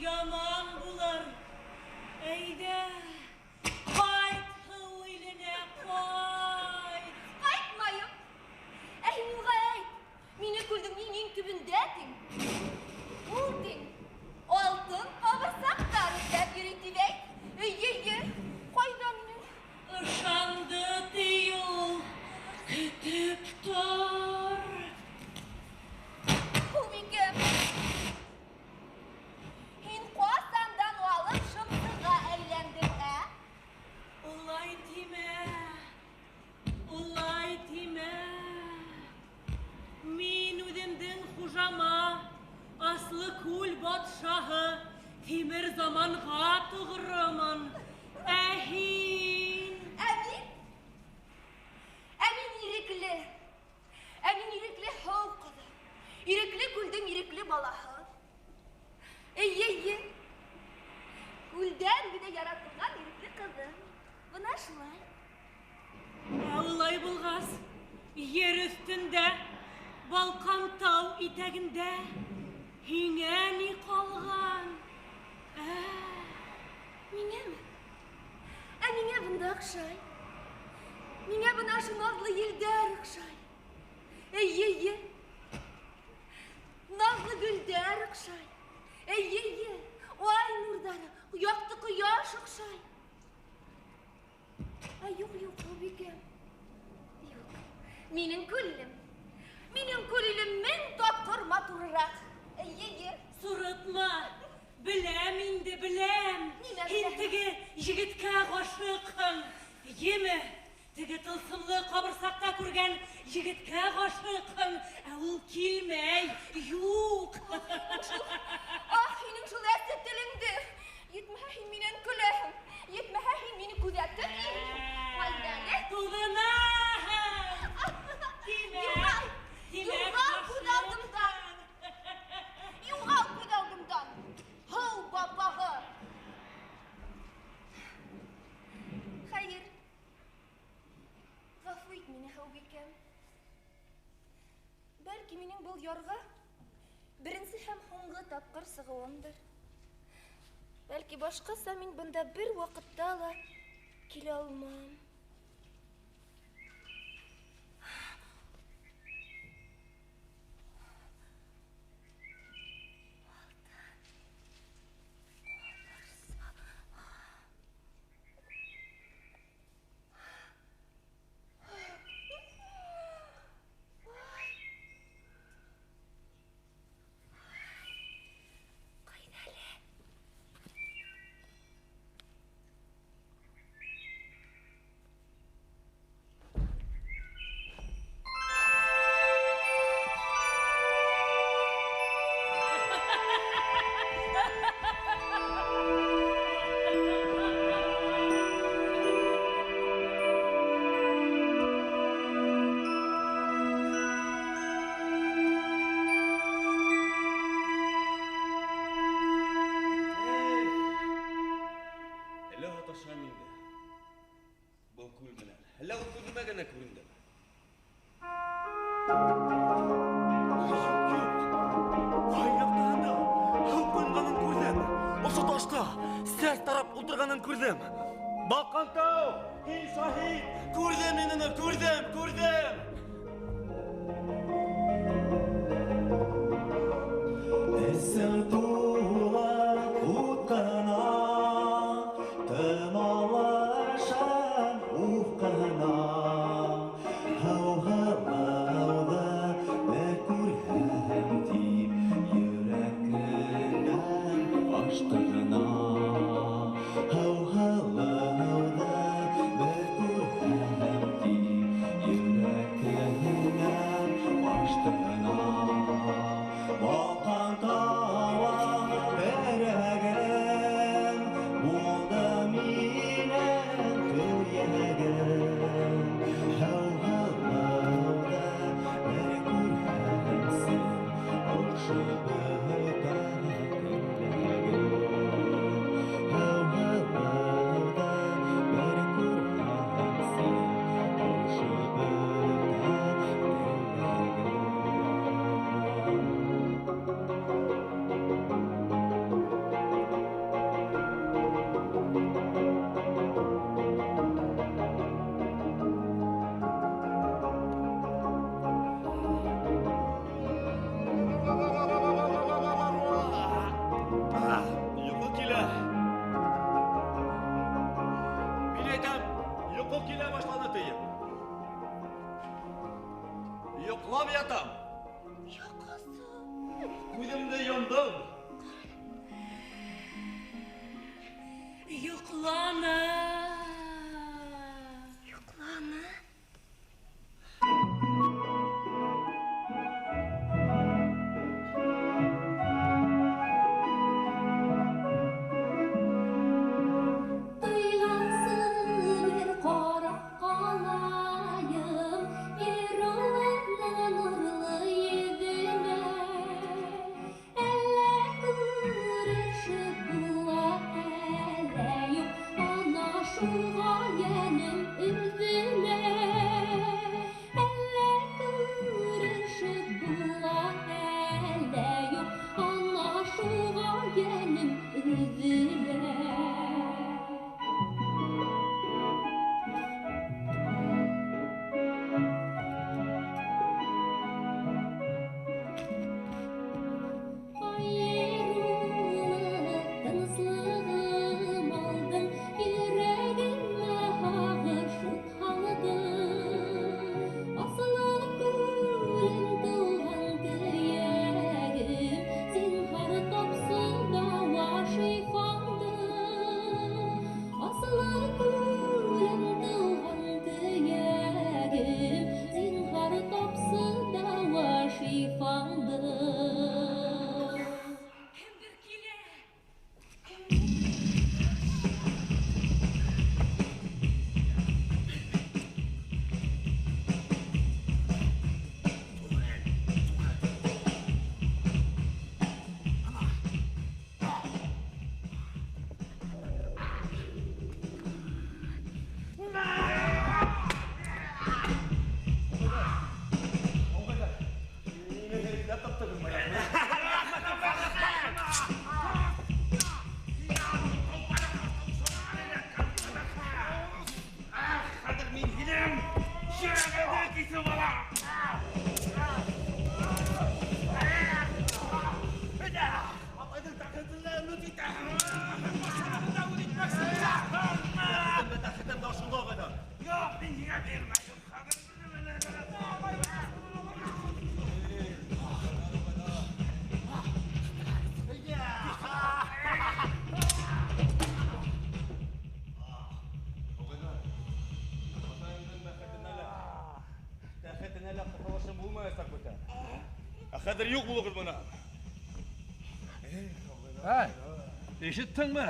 Яман булыр. Әйҙә, ҡайт һыу иленә, ҡайт. Ҡайтмайым. Ә һин уға әйт, мине күлдең иң төбөндә тиң. Ул тиң, алтын ҡабырсаҡтар эҙләп йөрөй тип әйт. Эйе, ҡайҙа минең? Ышанды ти ул, көтөп тор. Һыубикәм, һин ҡасандан алып шымсыға әйләндең, ә? Улай тимә, улай тимә. Мин үҙемдең хужама, Аслы күл батшаһы, Тимер заманға тоғромон. Ә һин? Ә мин? Ә мин ирекле. Ә мин ирекле һыу ҡыҙы. Ирекле күлдең ирекле балаһы. Эйе, эйе. Күлдән генә яратылған ирекле ҡыҙы. Бына шулай. Ә улай булғас, ер өҫтөндә, Балҡан тау итәгендә һиңә ни ҡалған? Ә? Миңәме? Ә миңә бында оҡшай. Миңә бына ошо наҙлы елдәр оҡшай. Эйе, эйе. Наҙлы гөлдәр оҡшай. Эйе, эйе. Ай нурҙары, яҡты ҡояш оҡшай. Ә юҡ, юҡ, Һыубикәм. Юҡ. Минең күлем. Минең күлем 1000 тапҡыр матурыраҡ. Эйе, эйе. Сурытма. Беләм инде, беләм. Нимә Һин беләһең? теге егеткә ғашиҡһың. Еме? Теге тылсымлы ҡабырсаҡта күргән егеткә ғашиҡһың. Ә ул килмәй. Юҡ. Ах, һинең шул әсе телеңде. Етмәһә һин минән көләһең. Етмәһә һин мине күҙәтеп йөрөйһөң. Ҡайҙа әле? Туҙынаһың. Тимәк, Юғал. тимәк, Юғал күҙ ғашиҡһың. алдымдан. Юғал күҙ алдымдан. Һыу бабағы. Хәйер, ғәфү ит мине, Һыубикәм. Бәлки минең был ярға беренсе һәм һуңғы тапҡыр сығыуымдыр. Бәлки башҡаса мин бында бер ваҡытта ла килә алмам. Күрҙем. Балҡан тау, һин шаһит. Күрҙем мин уны, күрҙем, күрҙем. Эсем тула утҡына, тын алышам уфҡына. Һыу-һылыуҙы бер күрһәм тип, йөрәк ашҡына. Һыу-һылыуҙы бер күрһәм тип, йөрәк Йоҡлап ятам. Йоҡосы. Күҙемде йомдом. Йоҡланы. Йоҡланы. Хәҙер юҡ булығыҙ бына. Эй, ишеттеңме?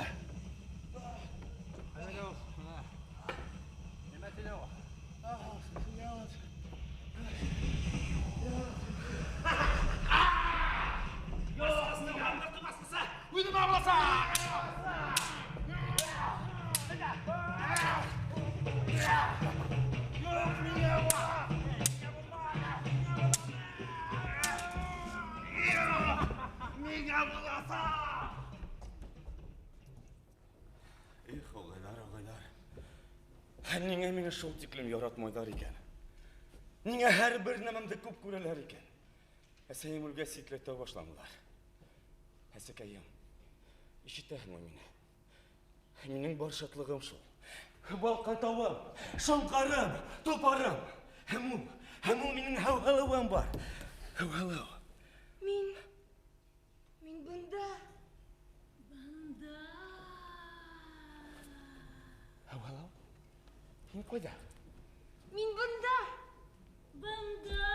Ниңә мине шул тиклем яратмайҙар икән? Ниңә һәр бер нәмәмде күп күрәләр икән? Әсәйем үлгәс ситләтә башланылар. Әсәкәйем, ишетәһеңме мине? Минең бар шатлығым шул. Балҡан тауым, шоңҡарым, тупарым. Һәм ул минең һәүһәләүем бар. Һәүһәләү. Мин бында. Бында. Һәүһәләү? Һин ҡайҙа? Мин бында. Бында.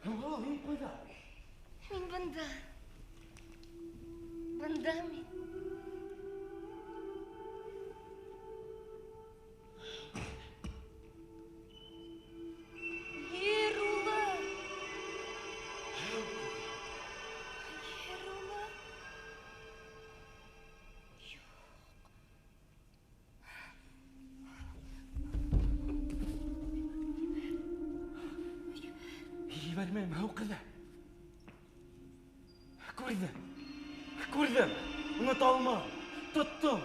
Һәүһәләү, һин ҡайҙа? Мин бында. Бында мин. Ер улы. Ер улы. Ебәрмәйем, һыу ҡыҙы. Күрҙем. Күрҙем. Онота алмам. Тоттом.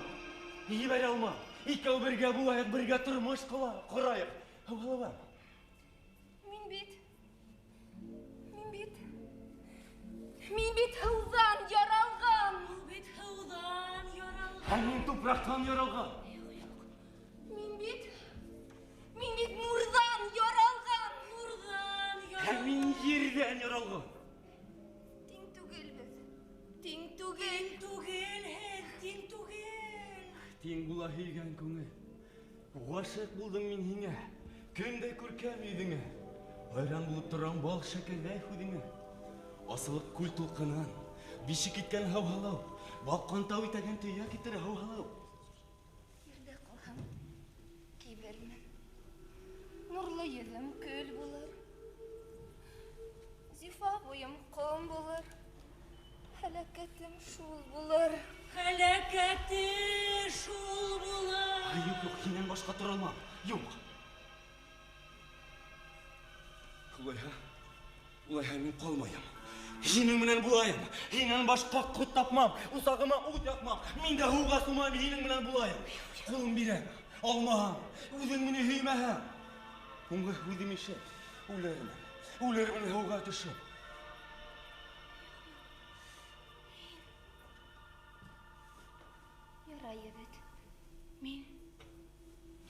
Ебәрә алмам. Икәү бергә булайыҡ, бергә тормош ҡорайыҡ. Һәүһәләүем. Мин бит һыуҙан яралған. Ул бит һыуҙан яралған. Ә мин тупраҡтан яралған. Юҡ, юҡ. Мин бит нурҙан яралған. Нурҙан. яралған. Тиң түгел беҙ. Тиң түгел. Тиң түгел һеҙ, тиң түгел. Тиң була һөйгән күңел. Ғашиҡ булдым мин һиңә. Көндәй күркәм йөҙөңә. Хайран булып торам бал шәкәрҙәй һүҙеңә. Асылыҡ күл тулҡынан, бишек иткән һау-һалау, балҡан тау итәген төйә китерә һау-һалау. Ерҙә ҡалһам, кибермен. Нурлы йөҙөм көл булыр. Зифа буйым ҡом булыр. Һәләкәтем шул булыр. Һәләкәте шул булыр. Ай, юҡ, юҡ, һинән башҡа тора алмам. Юҡ. Улайһа, улайһа мин ҡалмайым. Һинең менән булайым. Һинән башҡа ҡот тапмам. Усағыма ут яҡмам. Мин дә һыуға сумам, һинең менән булайым. Ҡулым бирәм, алмаһам, үҙең мине һөймәһәң. Һуңғы һүҙем ишет, үлермен. Үлермен һыуға төшөп. Ярай, егет. Мин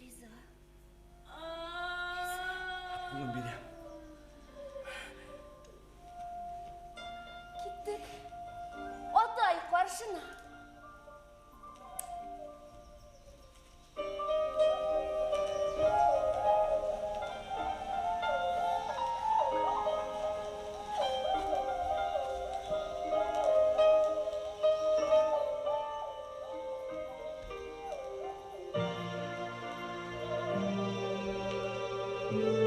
риза. Ҡулым бирәм. Киттек. Атай ҡаршына. Thank